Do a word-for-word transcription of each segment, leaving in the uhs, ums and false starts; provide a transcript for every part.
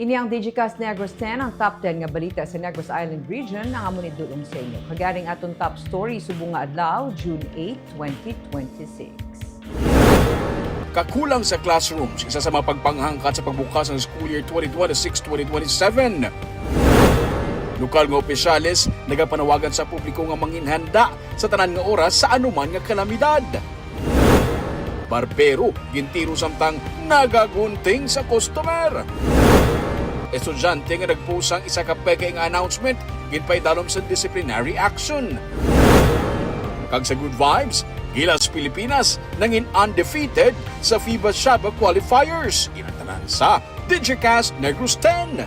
Ini ang Digicast Negros ten, ang top ten nga balita sa Negros Island Region, ang amo ni dulong sa inyo. Kag aning aton top story subong nga adlaw, June eight, twenty twenty-six. Kakulang sa classrooms, isa sa mga pagpanghangkat sa pagbukas ng school year twenty twenty-six, twenty twenty-seven. Lokal nga opisyales nagapanawagan sa publiko nga manginhanda sa tanan nga oras sa anuman nga kalamidad. Barbero gintiro samtang nagagunting sa customer. Estudyante nga nagpost sang isa ka peke nga announcement ginpaidalom sa disciplinary action. Kag sa Good Vibes, Gilas Pilipinas nangin undefeated sa FIBA Shaba qualifiers. Ina tanan sa Digicast Negros ten.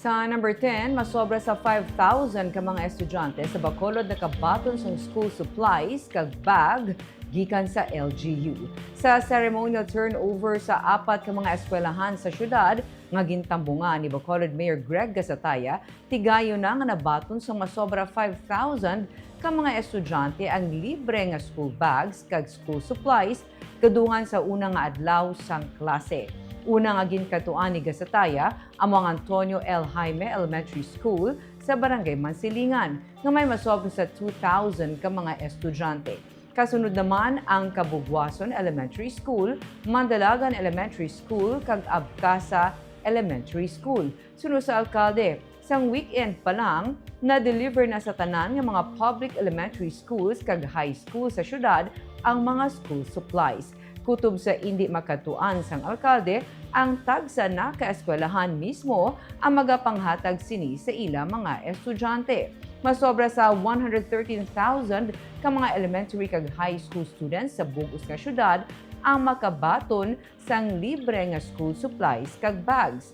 Sa number ten, masobra sa five thousand ka mga estudyante sa Bacolod nakabaton sang school supplies kag bag gikan sa L G U. Sa ceremonial turnover sa apat ka mga eskwelahan sa syudad nga gintambungan ni Bacolod Mayor Greg Gasataya, tigayon na nga nabaton sang masobra five thousand ka mga estudyante ang libre nga school bags kag school supplies kadungan sa una nga adlaw sang klase. Una nga ginkadtuan ni Gasataya amo ang Antonio L. Jaime Elementary School sa Barangay Mansilingan, nga may masobra sa two thousand ka mga estudyante. Kasunod naman ang Cabugwason Elementary School, Mandalagan Elementary School, kag Abcasa Elementary School. Suno sa alkalde, sang weekend pa lang, na-deliver na sa tanan nga mga public elementary schools kag high school sa syudad ang mga school supplies. Kutob sa indi makadtuan sang alkalde, ang tagsa na ka eskwelahan mismo ang magapanghatag sini sa ila mga estudyante. Masobra sa one hundred thirteen thousand ka mga elementary kag high school students sa bug-os nga syudad ang makabaton sang libre nga school supplies kag bags.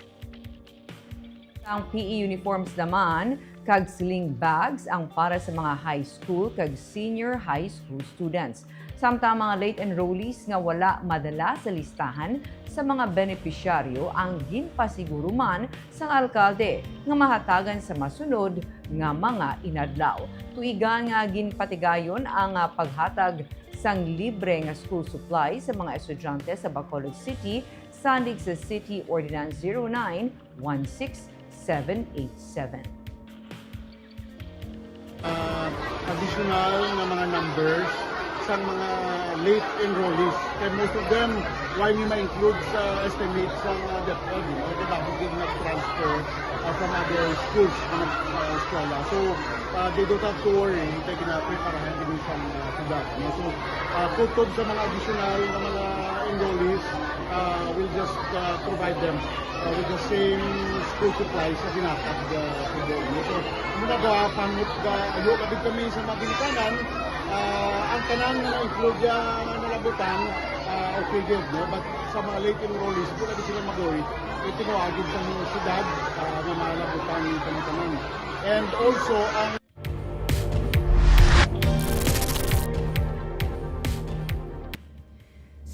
Ang P E uniforms naman kag sling bags ang para sa mga high school kag senior high school students. Samtang mga late enrollees nga wala madala sa listahan sa mga benepisyaryo ang ginpasiguro man sang alkalde nga mahatagan sa masunod nga mga inadlaw. Tuigan nga ginpatigayon ang, ah, paghatag sang libre nga school supplies sa mga estudyante sa Bacolod City, sandig sa City Ordinance zero nine one six seven eight seven. Ah, additional nga mga numbers sang mga late enrollees. Kay most of them, why ni ma-include sa estimate sang, ah, DepEd, you know, kay damo gid nag-transfer, ah, from other schools nga nag-, ah, eskwela. So, ah, they don't have to worry kay ginapreparahan gid sang, ah, syudad, no? So, ah, kutob sa mga additional nga mga enrollees, ah, we'll just, ah, provide them, ah, with the same school supplies sa ginatag, ah, sa building. So, muna ga pangut ga ayo kabig kami sa mga ginikanan, ah, ang tanan nga na-include ya nga nalabutan, ah, okay gid, no? But sa mga late enrollees, wala gid sila magoy. Ito mo agid sa mga syudad, ah, nga nalabutan kami tanan. And also, ang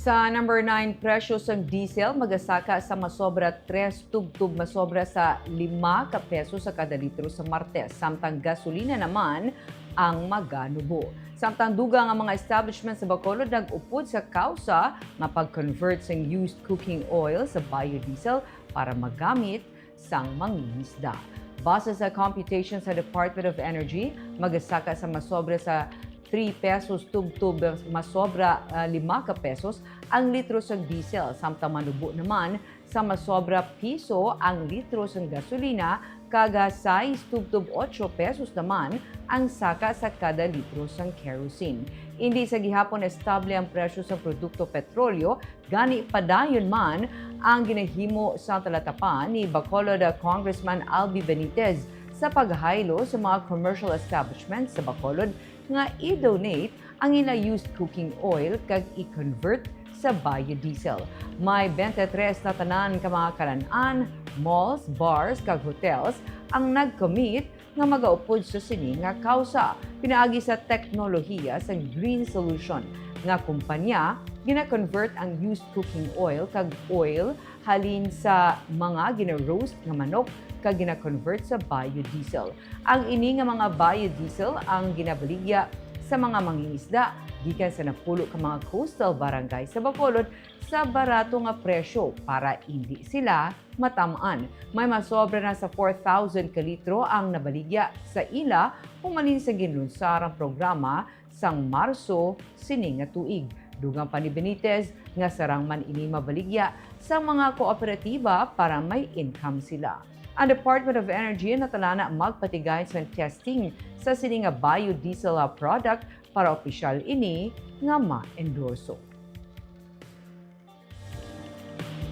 Sa number nine, presyo sang diesel magasaka sa masobra tres tubtob masobra sa lima ka pesos sa kada litro sa Martes, samtang gasolina naman ang maganubo. Samtang dugang ang mga establishment sa Bacolod nag-upod sa kausa nga pag-convert sang used cooking oil sa biodiesel para magamit sang mangingisda. Base sa computation sa Department of Energy, magasaka sa masobra sa three pesos tubtob masobra, ah, lima ka pesos ang litro sang diesel, samtang manubo naman sa masobra piso ang litro sang gasolina, kag, ah, sais tubtob otso pesos naman ang saka sa kada litro sang kerosene. Indi sa gihapon estable ang presyo sa produkto petrolyo, gani padayon man ang ginahimo sa talatapan ni Bacolod Congressman Albi Benitez sa paghaylo sa mga commercial establishment sa Bacolod nga i-donate ang ila used cooking oil kag i-convert sa biodiesel. May twenty-three na tanan ka mga kalan-an, malls, bars, kag hotels ang nag-commit nga magaupod sa sini nga kausa. Pinaagi sa teknolohiya sa Green Solution nga kumpanya, gina-convert ang used cooking oil kag oil halin sa mga gina-roast nga manok kag gina-convert sa biodiesel. Ang ini nga mga biodiesel ang ginabaligya sa mga mangingisda gikan sa napulo ka mga coastal barangay sa Bacolod sa barato nga presyo para indi sila matam-an. May masobra na sa four thousand ka litro ang nabaligya sa ila humalin sa ginlunsar ang programa sang Marso sini nga tuig. Dugang pa ni Benitez nga sarang man ini mabaligya sa mga kooperatiba para may income sila. Ang Department of Energy natala na magpatigay sa testing sa sini nga biodiesel product para opisyal ini nga ma-endorso.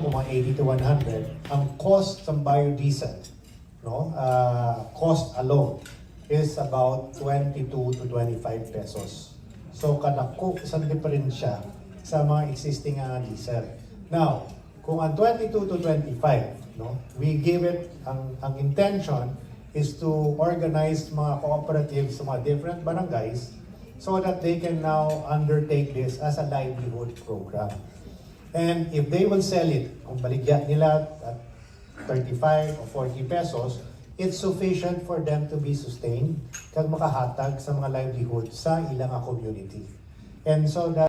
Kung mga eighty to one hundred, ang cost ng biodiesel, no, ah, cost alone is about twenty-two to twenty-five pesos. So, kadako sa diferensya sa mga existing nga diesel. Now, kung ang twenty-two to twenty-five, no, we give it, ang, ang intention is to organize mga cooperatives sa mga different barangays so that they can now undertake this as a livelihood program. And if they will sell it, kung baligya nila at thirty-five o forty pesos, it's sufficient for them to be sustained kag makahatag sa mga livelihood sa ilang community. And so that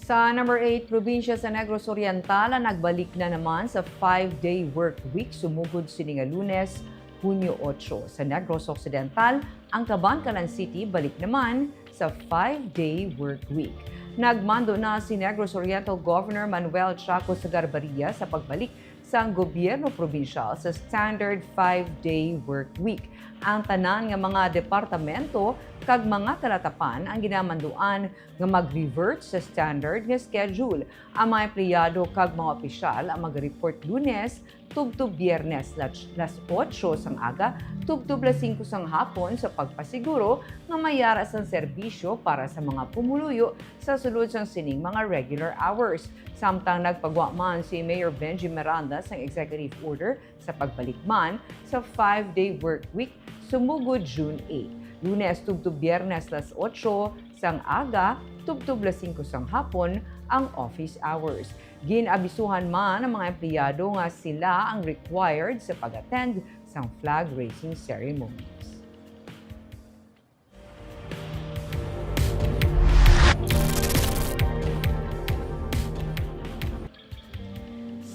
Sa number eight, probinsya sa Negros Oriental ang nagbalik na naman sa five-day work week sumugod sini nga Lunes, Hunyo otso. Sa Negros Occidental, ang Kabankalan City balik naman sa five-day work week. Nagmando na si Negros Oriental Governor Manuel Chaco Sagarbaria sa pagbalik sang gobyerno probinsyal sa standard five-day work week. Ang tanan nga mga departamento kag mga kalatapan ang ginamanduan nga mag-revert sa standard nga schedule. Ang mga empleyado kag mga opisyal ang mag-report Lunes tubtob Biyernes, las, las otso sang aga tubtob las singko sang hapon sa pagpasiguro nga may ara sang serbisyo para sa mga pumuluyo sa sulod sang sining mga regular hours. Samtang nagpagwa man si Mayor Benji Miranda sang executive order sa pagbalik man sa five-day work week sumugod June eight, Lunes tubtob Biyernes las otso sang aga tubtob las singko sang hapon ang office hours. Gin-abisuhan man ang mga empleyado nga sila ang required sa pag-attend sang flag raising ceremonies.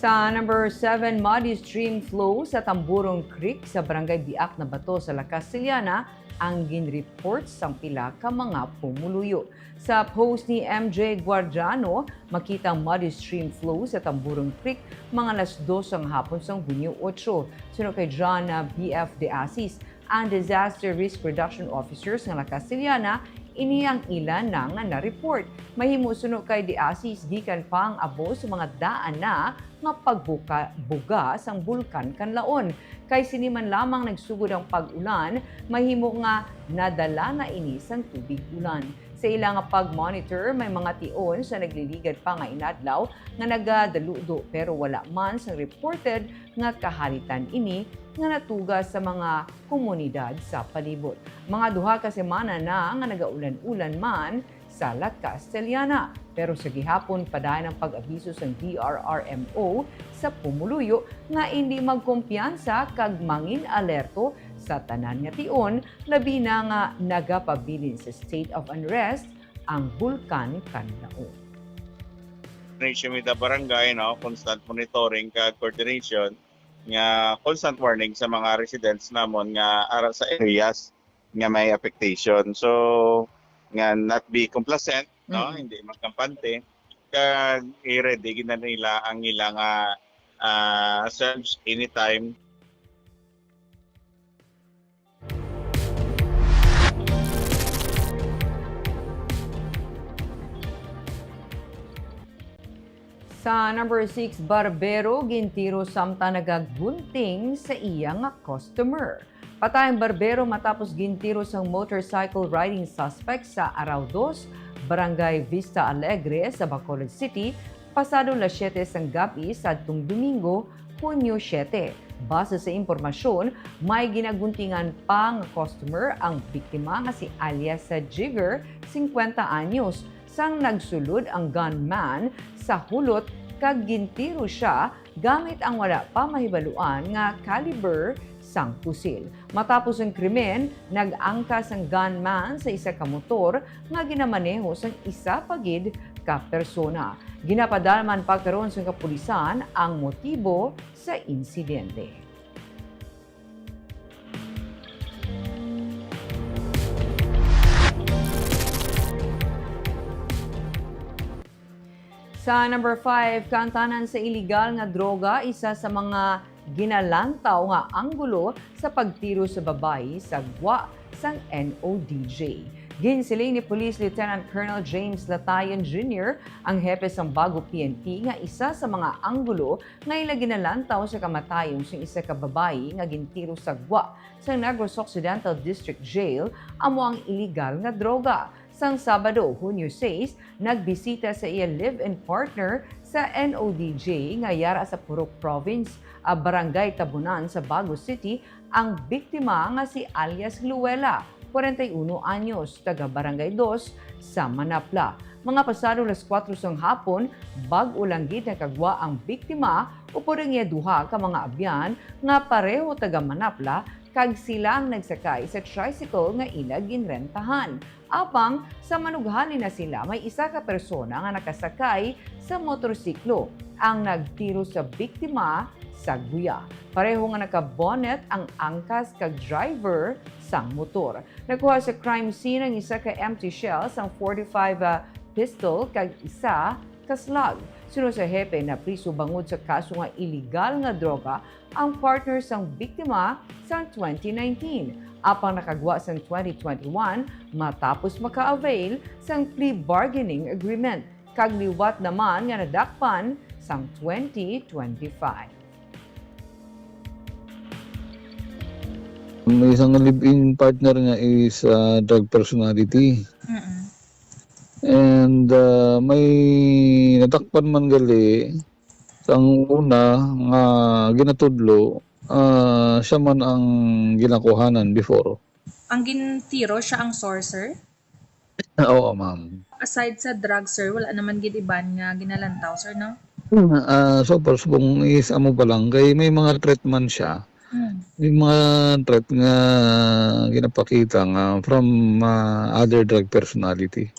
Sa number seven, muddy stream flow sa Tamburong Creek sa Barangay Biak na Bato sa La Castellana ang ginreport sang pila ka mga pumuluyo. Sa post ni M J Guardiano, makita ang muddy stream flow sa Tamburong Creek mga alas dos sang hapon sang Hunyo otso. Suno kay John, ah, B F De Asis, ang Disaster Risk Reduction Officers nga La Castellana, ini ang ila na nga na-report. Mahimo suno kay De Asis gikan pa ang abo sa mga daan na nga pagbuka-, buga sang Bulkan Kanlaon. Kay sini man lamang nagsugod ang pag-ulan, mahimo nga nadala na ini sang tubig ulan. Sa ila nga pag-monitor, may mga tion sa nagliligad pa nga inadlaw nga nagadaludo, pero wala man sang reported nga kahalitan ini nga natuga sa mga komunidad sa palibot. Mga duha ka semana na nga nagaulan-ulan man sa La Castellana, pero sa gihapon padayon ang pag-abiso sang D R R M O sa pumuluyo nga indi magkumpiyansa kag mangin-alerto sa tanan nga tion, labi na nga nagapabilin sa state of unrest ang Bulkan Kanlaon. Coordination with the barangay, no, constant monitoring kag coordination nga constant warning sa mga residents namon nga ara sa areas nga may affectation. So, nga not be complacent, no, Mm. hindi magkampante, kag i-ready gid na nila ang ila nga, ah, surge anytime. Sa number six, barbero gintiro samtang nagagunting sa iya nga customer. Patay ang barbero matapos gintiro sang motorcycle riding suspect sa Araudos, Barangay Vista Alegre sa Bacolod City, pasado las siyete sang gab-i sadtong Domingo, Hunyo siyete. Base sa impormasyon, may ginaguntingan pa nga customer ang biktima nga si alias sa Jigger, singkwenta anyos. sang nagsulod ang gunman sa hulot kag gintiro sia gamit ang wala pa mahibaluan nga caliber sang pusil. Matapos ang krimen, nag-angkas ang gunman sa isa ka motor nga ginamaneho sang isa pa gid ka persona. Ginapadalman pa karon sang kapulisan ang motibo sa insidente. Sa number five, kaantanan sa iligal nga droga, isa sa mga ginalantaw nga anggulo sa pagtiro sa babayi sa gwa sang N O D J. Ginsiling ni Police Lieutenant Colonel James Latayon Junior, ang hepe sang Bago P N P, nga isa sa mga anggulo nga ila ginalantaw sa kamatayon sang isa ka babayi nga gintiro sa gwa sa Negros Occidental District Jail amo ang iligal nga droga. Sang Sabado, Hunyo sais, nagbisita sa iya live-in partner sa N O D J nga yara sa Purok Province, ah, Barangay Tabunan sa Bago City, ang biktima nga si alias Luella, kwarenta y uno anyos, taga Barangay Dos sa Manapla. Mga pasado las kuwatro sang hapon, bag-o lang gid nakagwa ang biktima upod ang iya duha ka mga abyan nga pareho taga Manapla, kag sila ang nagsakay sa tricycle nga ila ginrentahan. Apang sa manughali na sila, may isa ka persona nga nakasakay sa motorsiklo ang nagtiro sa biktima sa guya. Pareho nga naka-bonnet ang angkas kag driver sang motor. Nakuha sa crime scene ang isa ka empty shell sang forty-five, ah, pistol kag isa ka slug. Suno sa hepe, napriso bangod sa kaso nga iligal nga droga ang partner sang biktima sang twenty nineteen, apang nakagwa sang twenty twenty-one matapos maka-avail sang plea bargaining agreement, kag liwat naman nga nadakpan sang twenty twenty-five. May isang live-in partner nga is, ah, drug personality. Mm-mm. And, ah, may natakpan man gali sang una nga ginatudlo, ah, siya man ang ginakuhanan before. Ang gintiro siya ang sourcer? Oo, ma'am. Aside sa drug, sir, wala naman gid iban nga ginalantaw, sir, no? Ah, so far, subong is amo pa lang kay may mga threat man siya. Mm. May mga threat nga ginapakita nga from, ah, other drug personality.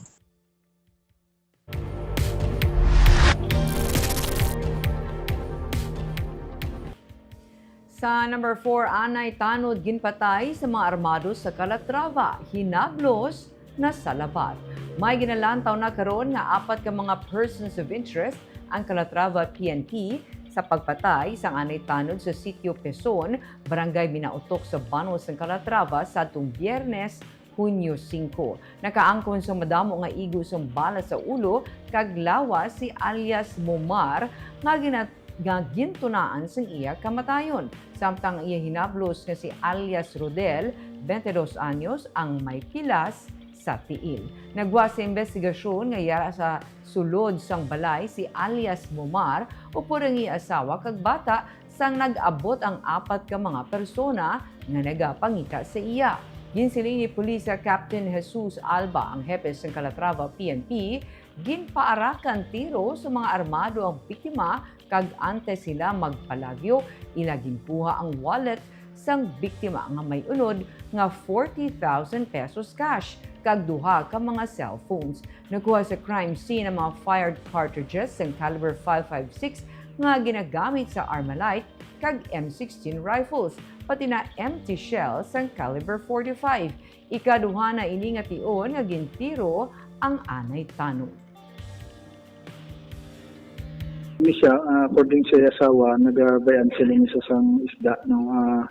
Sa number four, anay tanod ginpatay sa mga armado sa Calatrava, hinablos na sa Labat. May ginalantaw na karon nga apat ka mga persons of interest ang Calatrava P N P sa pagpatay sang anay tanod sa Sitio Peson, Barangay Binautok sa Banwa sang Calatrava sadtong Biyernes, Hunyo singko. Nakaangkon sang madamo nga igo sang bala sa ulo kag lawas si alias Momar nga gina-, nga gintunaan sang iya kamatayon, samtang ang iya hinablos nga si alias Rodel, twenty-dos anyos, ang may pilas sa tiil. Nagwa sa imbestigasyon nga yara sa sulod sang balay si alias Momar upod ang iya asawa kag bata sang nag-abot ang apat ka mga persona nga nagapangita sa iya. Ginsiling ni Police Captain Jesus Alba, ang hepe sang Calatrava P N P, ginpaarakan tiro sa mga armado ang biktima kag antes sila magpalagyo, ila ginkuha ang wallet sang biktima nga may unod nga forty thousand pesos cash kag duha ka mga cellphones. Nakuha sa crime scene ang mga fired cartridges sang caliber five five six nga ginagamit sa Armalite kag M sixteen rifles, pati na empty shell sang caliber forty-five. Ikaduha na ini nga tion nga gintiro ang anay tanod. Ini siya, ah, according sa iya asawa, nagabayan sila ni sa sang isda, no? Ah,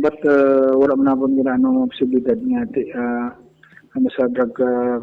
but, ah, wala man nabon gina ano posibilidad nga ti, ah, ano sa drug, ah,